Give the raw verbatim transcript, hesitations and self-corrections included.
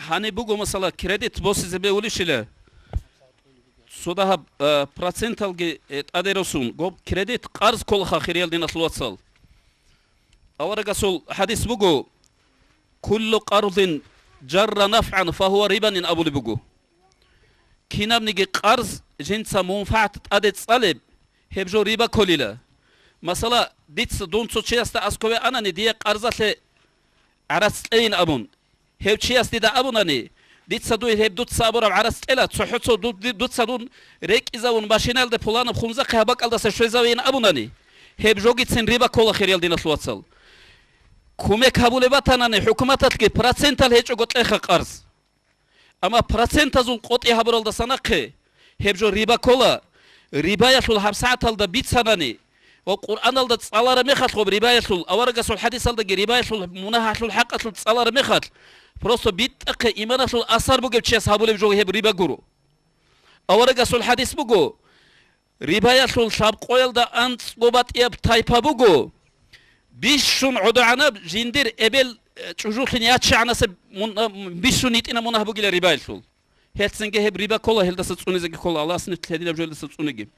Гьаниб буго, масала, кредит босизе бегьулищила? Цо дагьаб, э, проценталги, э, тӀаде росун, гоб кредит, къарз кколаха, хириял диналъул вацал. Аварагасул хадис буго: «Куллу къардин жарра нафгӀан фагьуа рибанин», – абулеб буго. Кинабниги къарз жинца мунфагӀат тӀаде цӀалеб, гьеб жо риба кколила. Масала, дица, дун цо чиясда аскове анани, дие къарзалъе гӀарац кьейин абун, гьев чияс дида абунани, дица дуе гьеб дуца абураб гӀарац кьела, цохӀо цо ду-, ди-, дуца дун рекӀизавун машиналде пуланаб хунзахъе гьаб бакӀалдаса щвезавейин абунани, гьеб жогицин риба ккола, хириял диналъул вацал. Кумек гьабулеб батанани, хӀукуматалъги процентал гьечӀого кьеха къарз. Амма процентазул къотӀи гьабуралдаса нахъе гьеб жо риба ккола. Рибаялъул гьабсагӀаталда бицанани ва Къуръаналда цӀалараб мехалъ гъоб рибаялъул, аварагасул хадисалдаги рибаялъул мунагьалъул хӀакъалъулъ цӀалараб мехалъ, просто битӀахъе иманалъул асар бугев чияс гьабулеб жо гьеб риба гуро. Аварагасул хадис буго: «Рибаялъул лъабкъоялда анцӀго батӀияб тайпа буго, бищун гӀодогӀанаб жиндир эбел, э, чӀужулъин яччагӀанасеб мун-, а, бищун йитӀина мунагь бугила рибаялъул. Гьелцинги гьеб риба ккола, гьелдаса цӀунизеги ккола, Аллагьас нилъ гьединаб жо гьелдаса цӀуниги».